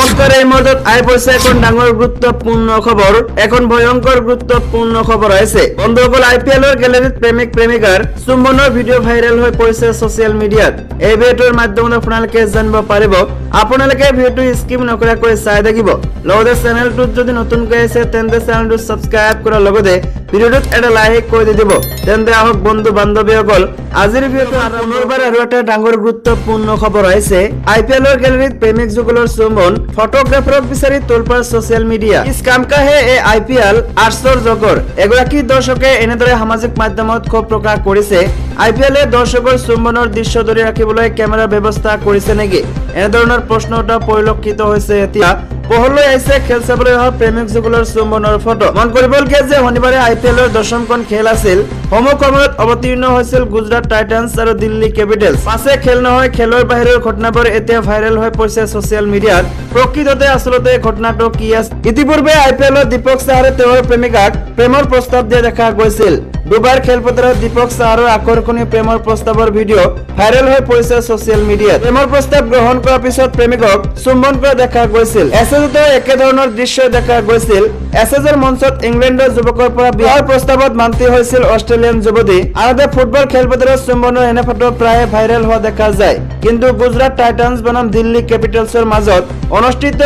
নমস্কাৰ, এই মুহূৰ্তত আহি পৰিছে এখন ডাঙৰ গুৰুত্বপূৰ্ণ খবৰ। এখন ভয়ংকৰ গুৰুত্বপূৰ্ণ খবৰ আহিছে। বন্ধুসকল, আই পি এলৰ গেলেৰীত প্ৰেমিক প্ৰেমিকাৰ চুম্বনৰ ভিডিঅ' ভাইৰেল হৈ পৰিছে ছচিয়েল মিডিয়াত। এই ভিডিঅ'টোৰ মাধ্যমত আপোনালোকে জানিব পাৰিব। আপোনালোকে ভিডিঅ'টো স্কিপ নকৰাকৈ চাই থাকিব। লগতে চেনেলটোত যদি নতুনকৈ আহিছে, তেন্তে চেনেলটো ছাবস্ক্ৰাইব কৰাৰ লগতে ভিডিঅ'টোত এটা লাইক কৰি দি দিব। তেন্তে আহক বন্ধু বান্ধৱীসকল, আজিৰ ভিডিঅ'টো পুনৰবাৰ আৰু এটা ডাঙৰ গুৰুত্বপূৰ্ণ খবৰ আহিছে। আই পি এলৰ গেলেৰীত প্ৰেমিক যুগলৰ চুম্বন, ফটোগ্ৰাফাৰক বিচাৰি তোলপাৰ ছচিয়েল মিডিয়া। किस काम का है এই আই পি এল আশ্চৰ্যকৰ। এগৰাকী দৰ্শকে এনেদৰে সামাজিক মাধ্যমত ক্ষোভ প্ৰকাশ কৰিছে। আই পি এলে দৰ্শকৰ চুম্বনৰ দৃশ্য ধৰি ৰাখিবলৈ কেমেৰাৰ ব্যৱস্থা কৰিছে নেকি? এনেধৰণৰ প্ৰশ্ন এটা পৰিলক্ষিত হৈছে। এতিয়া পোহৰলৈ আহিছে খেল চাবলৈ অহা প্ৰেমিক যুগলৰ চুম্বনৰ ফটো। মন কৰিবলগীয়া যে শনিবাৰে আই পি এলৰ 10মখন খেল আছিল। সন্মুখ সময়ত অৱতীৰ্ণ হৈছিল গুজৰাট টাইটানছ আৰু দিল্লী কেপিটেলছ। পাছে খেল নহয়, খেলৰ বাহিৰৰ ঘটনাবোৰ এতিয়া ভাইৰেল হৈ পৰিছে ছচিয়েল মিডিয়াত। প্ৰকৃততে আচলতে ঘটনাটো কি আছে? ইতিপূৰ্বে আই পি এলত দীপক চাহাৰে তেওঁৰ প্ৰেমিকাক প্ৰেমৰ প্ৰস্তাৱ দিয়া দেখা গৈছিল। দুবাৰ খেলপথাৰত দীপক চাহাৰৰ আকৰ্ষণীয় প্ৰেমৰ প্ৰস্তাৱৰ ভিডিঅ' ভাইৰেল হৈ পৰিছে ছচিয়েল মিডিয়াত। প্ৰেমৰ প্ৰস্তাৱ গ্ৰহণ কৰাৰ পিছত প্ৰেমিকক চুম্বন কৰা দেখা গৈছিল। এছেজতো একেধৰণৰ দৃশ্য দেখা গৈছিল। এছেজৰ মঞ্চত ইংলেণ্ডৰ যুৱকৰ পৰা বিয়াৰ প্ৰস্তাৱত মান্তি হৈছিল অষ্ট্ৰেলিয়ান যুৱতী। আনহাতে ফুটবল খেলপথাৰত চুম্বনৰ এনে ফটো প্ৰায়ে ভাইৰেল হোৱা দেখা যায়। কিন্তু গুজৰাট টাইটানছ বনাম দিল্লী কেপিটেলছৰ মাজত অনুষ্ঠিত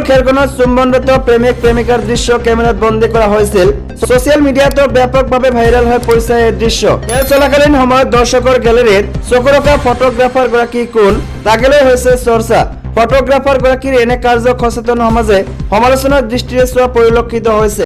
খেলখনত চুম্বনৰত প্ৰেমিক প্ৰেমিকাৰ দৃশ্য কেমেৰাত বন্দী কৰা হৈছিল। ছচিয়েল মিডিয়াতো ব্যাপকভাৱে ভাইৰেল হৈ পৰিছে এই দৃশ্য। খেল চলাকালীন সময়ত দৰ্শকৰ গেলেৰীত চকু ৰখা ফটোগ্ৰাফাৰ গৰাকী কোন, তাকে লৈ হৈছে চৰ্চা। ফটোগ্ৰাফাৰ গৰাকীৰ এনে কাৰ্যক সচেতন সমাজে সমালোচনাৰ দৃষ্টিৰে চোৱা পৰিলক্ষিত হৈছে।